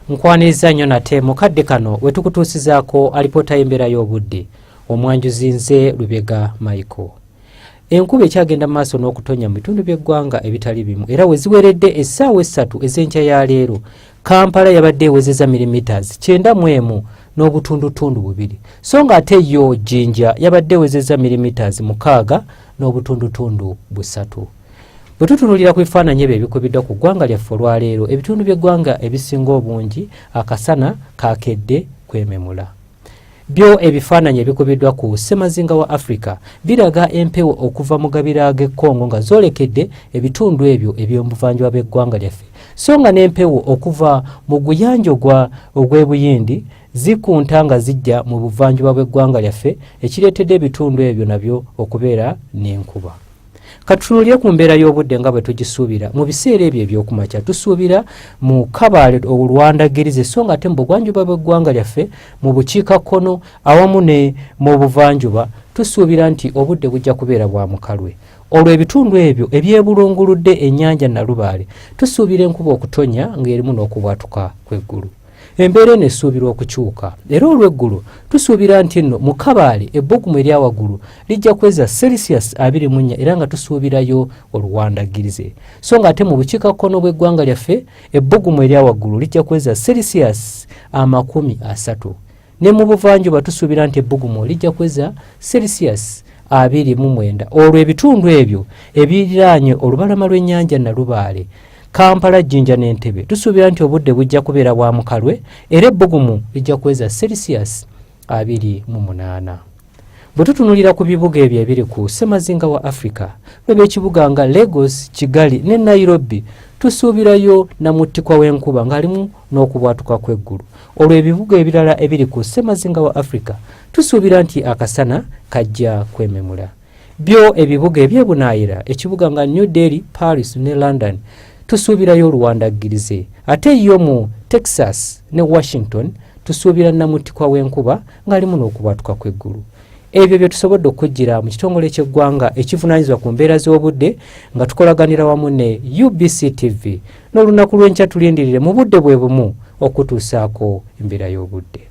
Nkwaniriza nnyo nate mu kadde kano we tukutuusizaako alipoota y'embeera y'obudde. Omwanjuzi nze Lubega Michael. Enkuba ekyagenda mu maaso n'okutonnya mu bitundu by'eggwanga ebitali bimu era we ziweredde essaawa essatu ez'enkya ya leero, Kampala yabadde ewezezza millimeters 91.2, so nga ate yo Jinja yabadde ewezezza millimeters 6.3. Bwe tutunuulira ku bifaananyi ebyo ebikubiddwa ku ggwanga lyaffe olwaleero, ebitundu by'eggwanga ebisinga obungi akasana kakedde kwememula. Byo ebifaananyi ebikubiddwa ku ssemazinga wa Africa biraga empewo okuva mu gabira g'e Congo nga zoolekedde ebitundu ebyo eby'omubuvanjuba bw'eggwanga lyaffe, so nga n'empewo okuva mu guyanja ogw'e Buyindi zikunta nga zijja mu buvanjuba bw'eggwanga lyaffe, ekireetedde ebitundu ebyo nabyo okubeera n'enkuba. Katutunuulire ku mbeera y'obudde nga bwe tugisuubira mu biseera ebyo ebyokumakya. Tusuubira mu Kabaale oluwandagirize, so nga ate mu bugwanjuba bw'eggwanga lyaffe, mu bukiikakkono awamu ne mu buvanjuba tusuubira nti obudde bujja kubeera bwa mukalwe. Olwo ebitundu ebyo ebyebulunguludde ennyanja Nalubaale tusuubira enkuba okutonya ng'erimu n'okubwatuka kw'eggulu. Embeera eno esuubirwa okukyuka era olw'eggulo tusuubira nti nno mu Kabaale ebbugumu erya waggulu lijja kuweza Celsius 24 era nga tusuubirayo oluwandagirize, so nga ate mu bukiikakkono bw'eggwanga lyaffe ebbugumu erya waggulu lijja kuweza Celsius 30, ne mu buvanjuba tusuubira nti ebbugumu lijja kuweza Celsius 29. Olwo ebitundu ebyo ebiriraanye olubalama lw'ennyanja Nalubaale, Kampala, Jjinja n'Entebe tusuubira nti obudde bujja kubeera bwa mukalwe era ebbugumu lijja kuweza Celsius 28. Bwe tutunuulira ku bibuga ebyo ebiri ku ssemazinga wa Africa, lweba ekibuga nga Lagos, Kigali ne Nairobi, tusuubirayo namuttikwa w'enkuba ng'alimu n'okubwatuka kw'eggulu. Olwo ebibuga ebirala ebiri ku ssemazinga wa Africa tusuubira nti akasana kajja kwememula. Byo ebibuga ebyebunaayira, ekibuga nga New Delhi, Paris ne London, tusuubirayo oluwandaggirize. Ate yo mu Texas ne Washington tusuubira namuttikwa w'enkuba ng'alimu n'okubwatuka kw'eggulu. Ebyo bye tusobodde okujjira mu kitongole ky'eggwanga ekivunaanyizibwa ku mbeera z'obudde nga tukolaganira wamu ne UBC TV. N'olunaku lw'enkya tulindirire mu budde bwe bumu okutuusaako embeera y'obudde.